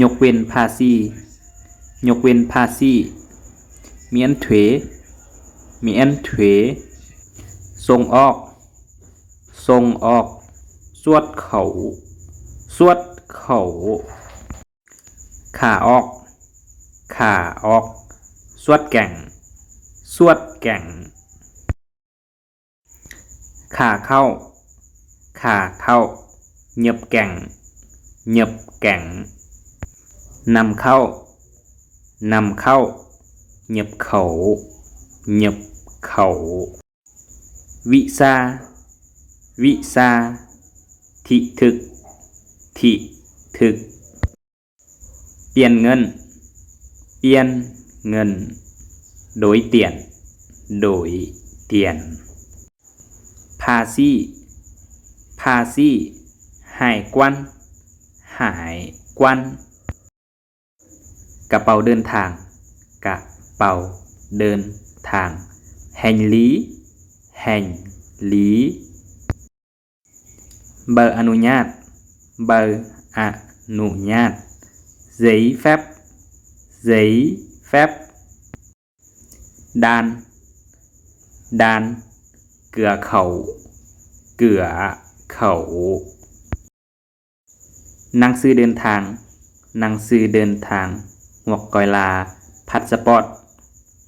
ຍົກເວັ້ນພາສີ, ຍົກເວັ້ນພາສີ. Miễn thuế, miễn thuế. ສົ່ງອອກ, ສົ່ງອອກ. ສວດເຂົ້າ, ສວດເຂົ້າ. ຂາອອກ, ຂາອອກ. ສວດແກງ, ສວດແກງ. ຂາເຂົ້າ, ຂາເຂົ້າ. ຫຍິບແກງ, ຫຍິບແກງ. ນຳເຂົ້າ, ນຳເຂົ້າ. ຫຍິບເຂົ້າ, ຫຍິບເຂົ້າ. ວິຊາ, ວິຊາ. ທິທຶກ, ທິທຶກ. ປ່ຽນເງິນ, ປ່ຽນເງິນ. ໂດຍຕຽນ, ໂດຍຕຽນ. ພາສີ, ພາສີ. ຫາຍກວັນ, ຫາຍກວັນ. ກະເປົາເດີນທາງ, ກະເປົາເດີນທາງ. ແຮງລີ, ແຮງລີ. ໃບອະນຸຍາດ, ໃບອະນຸຍາດ. Giấy phép, giấy phép. ດ່ານ, ດ່ານ. ເກືອເຂົ້າ, ເກືອເຂົ້າ. ໜັງສືເດີນທາງ, ໜັງສືເດີນທາງ. ຫວກກອຍລາ, ພາສປອດ,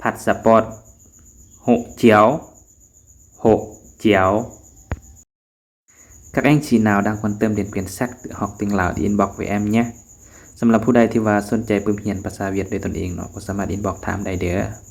ພາສປອດ. Hộ chiếu, hộ chiếu. Các anh chị nào đang quan tâm đến quyển sách Tự học tiếng Lào thì inbox với em nhé. ສຳລັບຜູ້ໃດທີ່ວ່າສົນໃຈປຶ້ມຮຽນພາສາຫວຽດດ້ວຍຕົນເອງເນາະ, ກໍສາມາດ inbox ຖາມໄດ້ເດີ້.